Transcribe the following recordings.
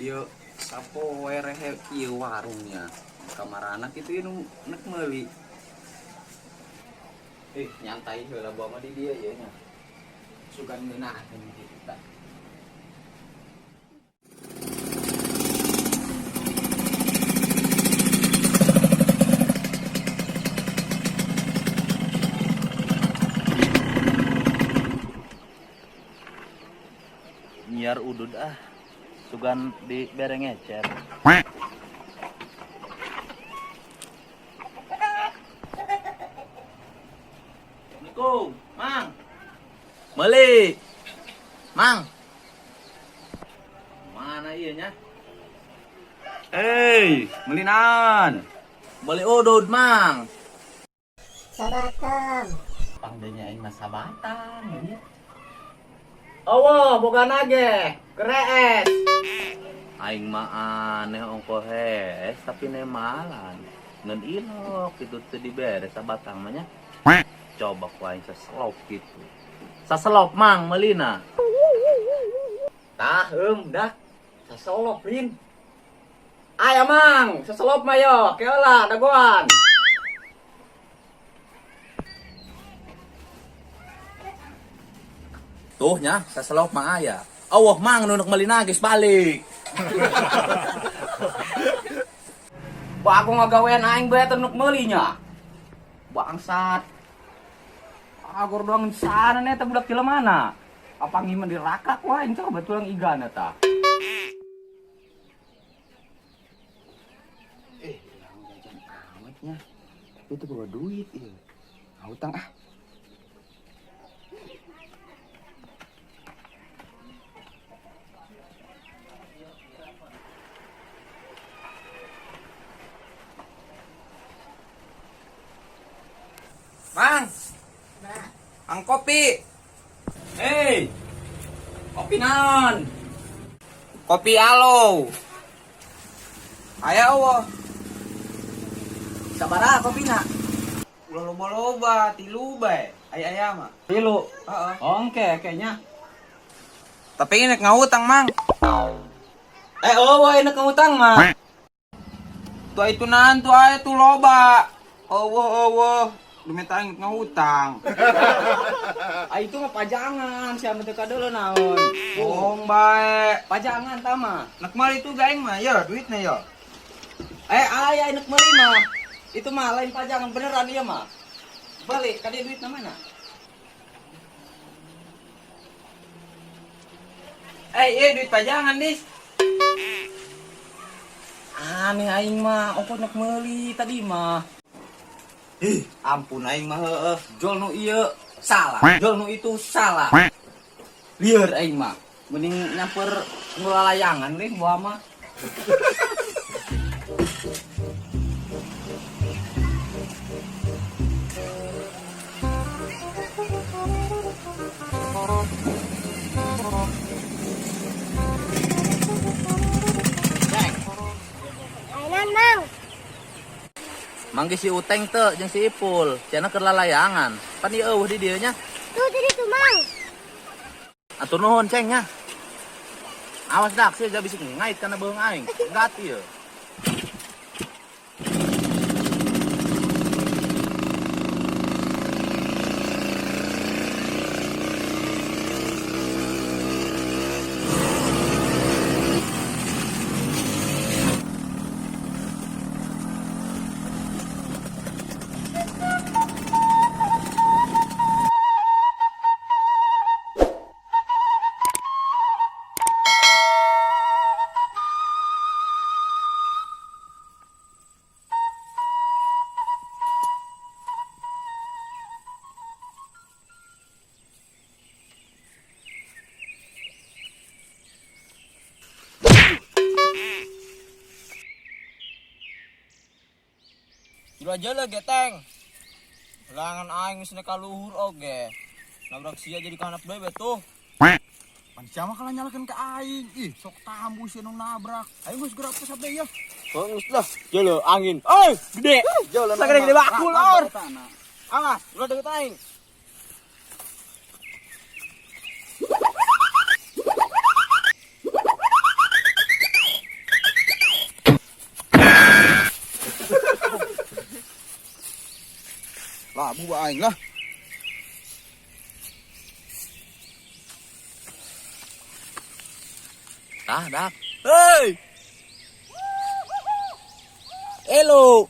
Ieu sapoe rehe ieu warungnya. Kamarana kitu ieu nu nek meuli. Eh, nyantai heula bawa mah di dieu ieu nya. Sugan ngeunaheun kitu tah. Nyiar udud ah, sugan di bere ngecer. Assalamualaikum, Mang. Meuli. Mang. Mana ieu nya? Hei, meuli naon? Meuli udud, Mang. Sabatang. Pangdenya aing mah sabatang ieu. Awa, boga nage, kerees. Aing mah aneh ongko hees tapi nemalan. Ngan ilok gitu teu dibere sabatang mah nya. Coba ku aing saselop gitu. Saselop Mang meulina. Tah, dah. Saselop lin. Aya Mang, saselop mah yo, keola dagoan. Tuh nya, saselop mah aya. Awah Mang nu meulina geus balik. Bago ngagawean aing bae teh nuk meuli nya. Bangsat. Agor doang sana nih teh budak jelema mana. Apa ngiman di raka ku aing coba tulang igana tah. Eh, hilang jajan amatnya. Tapi itu bawa duit ieu. Ngahutang ah. Mang. Ang kopi. Hei. Kopi naon? Kopi alo. Aya eueuh. Sabaraha kopina? Ulah loba-loba, tilu bae. Aya-aya mah. Tilu. Heeh. Oke, kayaknya. Tapi ini ngahutang, Mang. Eh, eueuh ini ngahutang mah. Tuh itu nan, tuh aya tuh loba. Eueuh eueuh. Lu minta aing ngahutang. Ah itu mah pajangan, siapa teu kadeuleu naon. Bohong bae. Pajangan tah mah. Nek meuli itu gaeng mah ya duitnya ya. Eh aya nek meuli mah. Itu mah lain pajangan beneran ieu mah. Balik ka dieu duitna mana? Eh ieu duit pajangan, Dis. Aneh aing mah, ongkos nek meuli tadi mah. Ih, ampun aing mah heueuh, jol nu ieu salah, jol nu itu salah. Lieur aing mah, mending nyamper nu lalayangan leh buah mah. Ceng. Ainan, Mang. Manggi si Uteng teu jeung si Ipul, cenah keur lalayangan. Pan ieu eueuh di dieu nya. Tuh tadi tuh, Mang. Atur nuhun ceng nya. Awas dak sia bisi ngait kana beuheung aing. Gat ieu. Jero aja lah geteng. Langan aing geus ka luhur oge. Nabrak sia jadi kanap deui tuh. Pan sia mah kalah nyalakeun ka aing. Ih, sok tambu sia nu nabrak. Ayo geus gerak pesat deui ya. Geus lah, jelo angin. Oi, gede. Jelo Sagede gede bakul lor. Awas, ulah deket aing. Labu ba aing lah. Tah, dak. Hei. Elo.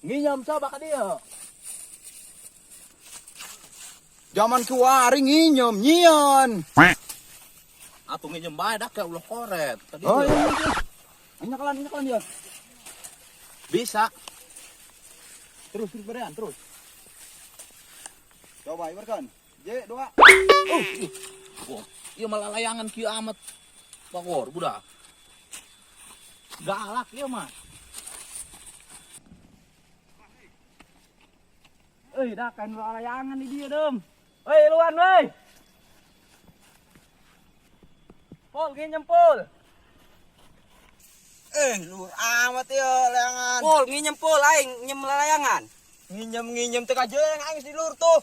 Nginyam coba ka dieu. Zaman kuari nginyem nyian. Atuh nginyem bae dak ya ulah koret. Tadi Oh, iya, iya. Ini nyakalan dia. Bisa. Terus terus berean terus. Coba ibarkan. J dua. Wah, ieu malah layangan kieu amat. Bagor budak. Galak ieu mah. Euy, dah kan layangan di dia, Dom. Euy, luan euy. Pol, nginjem pol. Luhur amat ya layangan. Pol, nginjem pol aing nginjem layangan. Nginjem nginjem teu kajeun aing di luhur tuh.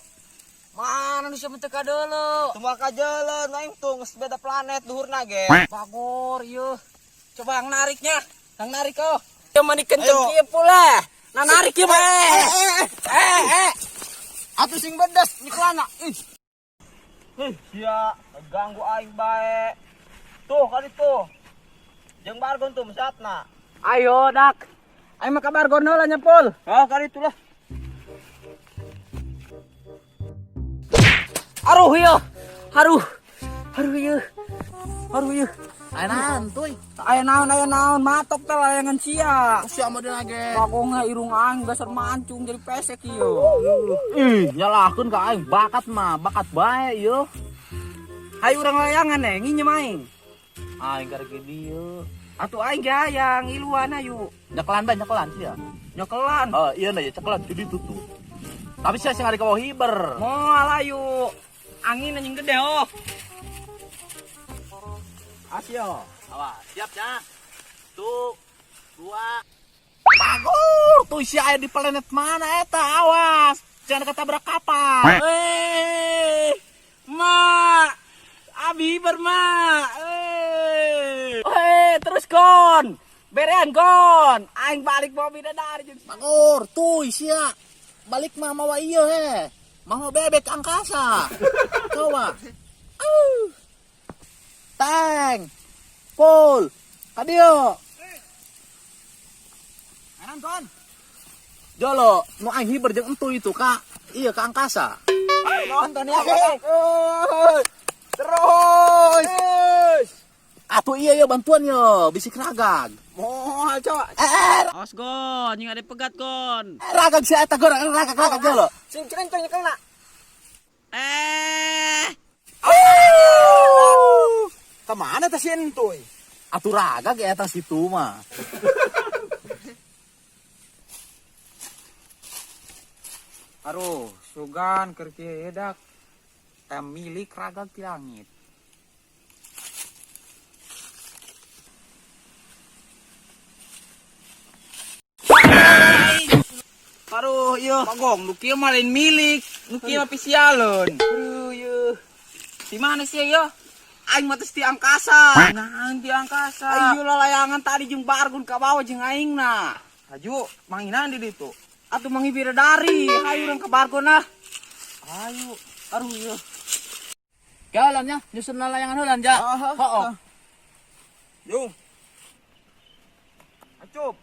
Mana nu siapa teu kadeuleu? Semua kajeun aing tuh geus beda planet luhurna ge. Bagor ieu. Coba ang nariknya. Ang narik oh. Ieu mah kenceng Ayo. kieu pula. Nah narik ieu mah. Eh. Atuh sing bedes nyekelana. Ih. Ih, sia ganggu aing bae. Tuh kali tuh. Jeung bargon tuh mesatna. Ayo dak. Aing mah ka bargon heula nya pol. Oh, kali itulah. Aduh ieu. Aduh. Aduh ieu. Aduh ieu. Aya naon tuy? Aya naon matok teh layangan sia. Sia mah deuna ge. Bagongna irung aing dasar mancung jadi pesek ieu. Ih, nyalahkeun ka aing bakat mah, bakat bae ieu. Hayu urang layangan eh nginjem aing. Aing karek dieu. Atuh aing ge hayang iluan ayu. Nyekelan bae nyekelan sia. Nyekelan. Oh, iya na ya cekelan jadi tutup. Tapi sia sing ari ka bawah hiber. Moal ayu. Angin anjing gede oh. Asio. Awas, siap ya. Tuh, dua. Bagus, tuh si aya di planet mana eta? Awas, jangan ketabrak kapal. Eh, mak, abi bermak. Eh, terus kon, berean kon. Aing balik bawa bidadari jeung Bagor, tuh sia. Balik mah mawa ieu he. Mawa bebek angkasa. Coba. Teng. Pul. Kadieu. Kanan kon. Jolo, nu aing hiber jeung entu itu ka. Iya ke angkasa. Nonton ya. Terus. Atuh iya iya bantuan yo, bisik ragag. Moal coba. Awas gon, jeung ada pegat gon. Ragag si eta goreng ragag ragag jolo. Sing kenceng nyekelna. Eh, Kemana teh si entuy? Atuh ragag eta situ mah. Aduh, sugan keur kieu dak. Teh milik ragag ti langit. Aduh, iya. Bagong, nu kieu mah lain milik, nu kieu mah pisialeun. Aduh, ieu. Di mana sih ya? Aing mah teh di angkasa. Naon di angkasa? Ayo layangan tadi jeung bargun ka bawah jeung aing na. Haju, manginan di ditu. Atuh mangi bidadari, hayu urang ka bargon ah. Ayo. Aduh, ieu. Jalan ya, nyusun layangan heulan ja. Heeh. Yung. Acup.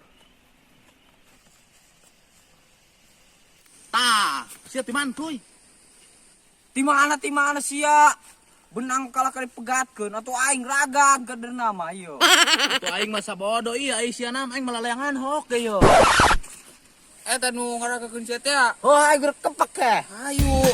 Tah, sia ti mana tuy? Di mana sia? Benang kalah kali pegatkeun atuh aing ragag gederna mah ieu. Atuh aing mah sabodo iya ai sia nam aing malah layangan hok ge yo. Eta nu ngaragakeun sia teh. Oh, aing geus kepek ke. Ayo.